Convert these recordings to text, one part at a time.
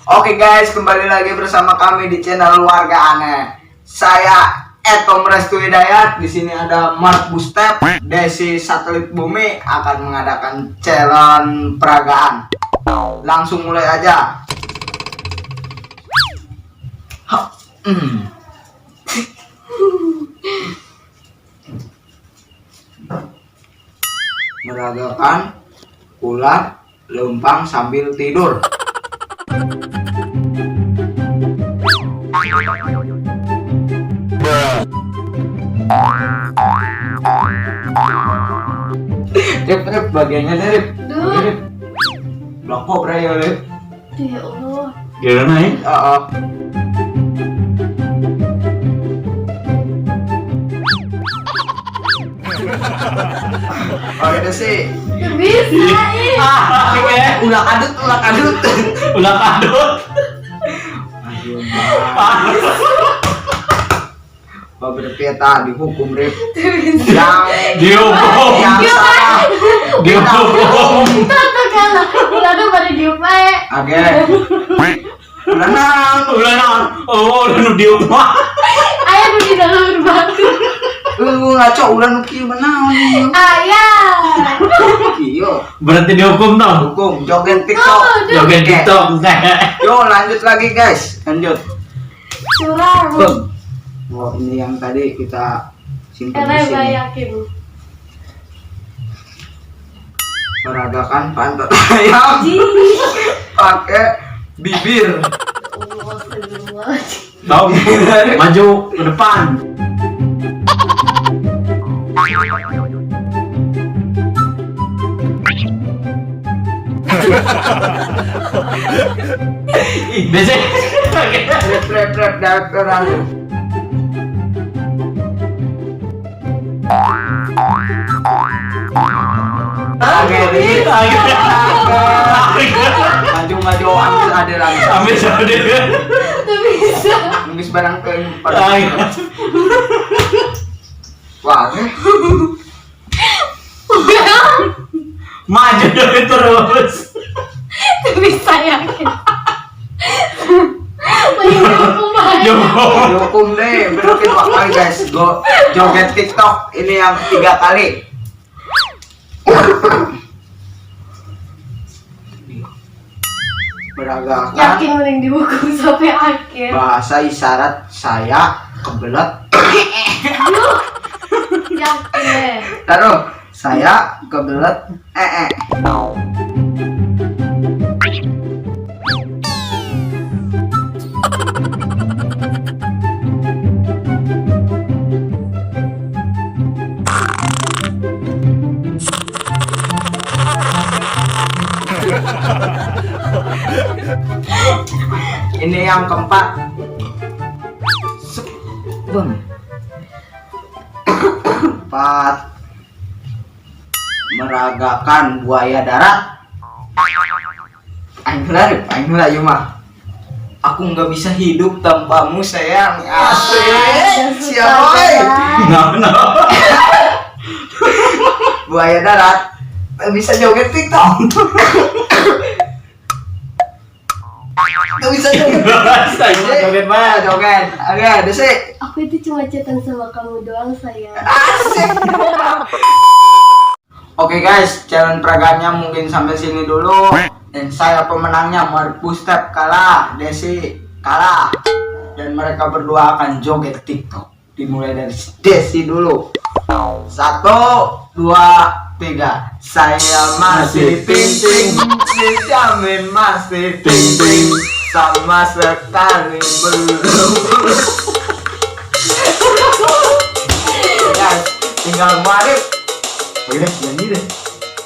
Oke guys, kembali lagi bersama kami di channel Warga Aneh. Saya Etom Restu Hidayat. Di sini ada Mark Bustep, Desi Satelit Bumi akan mengadakan challenge peragaan. Langsung mulai aja. Ha. Meragakan ular lempang sambil tidur. Rip, rip, bagiannya deh, Rip. Duh. Rip. Blok bre, ya, Rip. Duh, ya Allah. Gimana ya? Heeh. Oh itu sih. Gak bisa, ih. Ah, Ulah kadut, ulah kadut. Ulah kadut. Aduh, Bapak dihukum, Rip. Yang Dihukum. Yang salah. Dihukum. Tata kalah. Ulah tuh pada diup ae. Oke. Ulah naon? Ulah naon? Oh, ulah nu dihukum. Ayah tuh di dalam batu. Lu ngaco ulah nu kieu mah naon ieu? Ayah. Kieu. Berarti dihukum dong. Hukum joget TikTok. Joget Oke. TikTok. Yo lanjut lagi guys, lanjut. Curang. Bang. Oh ini yang tadi kita simpan Karena di sini. yakin. Meragakan pantat ayam pakai bibir. Allah, astagfirullahaladzim. Tahu? Maju ke depan. Ih, Desi. Rep rep rep daftar. Oke, di maju maju ambil ada langsung. Ambil sama dia. Tuh bisa. Nunggu barang ke pada. Wah, eh. Maju terus. Tuh bisa yakin. Mending dihukum aja. Dihukum. Dihukum deh, berarti dua kali guys. Go joget TikTok ini yang 3 kali. Beragakan Yakin mending dihukum sampai akhir. bahasa isyarat saya kebelet. Yakin deh. Taruh, saya kebelet ee. Ini yang keempat. Bang. Empat. Meragakan buaya darat. Aing heula, Rip. Aing heula ieu mah. Aku nggak bisa hidup tanpamu sayang. Asik. Siapa? Woy? Nah, nah. Buaya darat. Nggak bisa joget TikTok. Nggak bisa joget. Joget banget. Joget. Oke, Desi. Aku itu cuma chatan sama kamu doang sayang. Asik. Oke guys, challenge peragaannya mungkin sampai sini dulu. Dan saya pemenangnya Mark Bustep kalah, Desi kalah. Dan mereka berdua akan joget TikTok. Dimulai dari Desi dulu. 1, 2, 3. Saya masih ting ting, dijamin masih ting ting, sama sekali belum. Guys, tinggal Marif. Oke deh, nyanyi deh.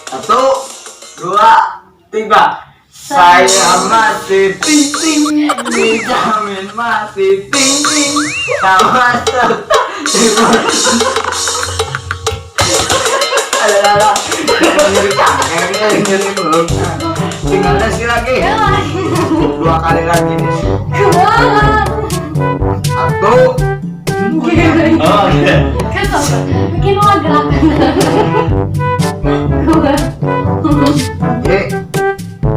1, 2, 3. Saya masih ting ting, dijamin masih ting ting, sama sekali. Alah, nyeri cangkeng, nyeri belum. Tinggal Desi lagi. 2 kali lagi nih. 1. Oh, iya. Kan sama. Bikin lo gerakan.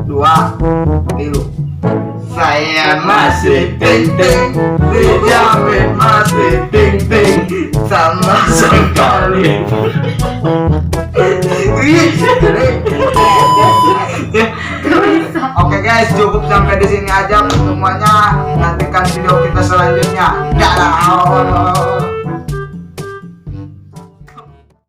2, 3. Saya Masih ting ting, dijamin masih ting ting sama sekali. Ih, Gak bisa. Oke guys, cukup sampai di sini aja pertemuannya. Nantikan video kita selanjutnya. Dadah.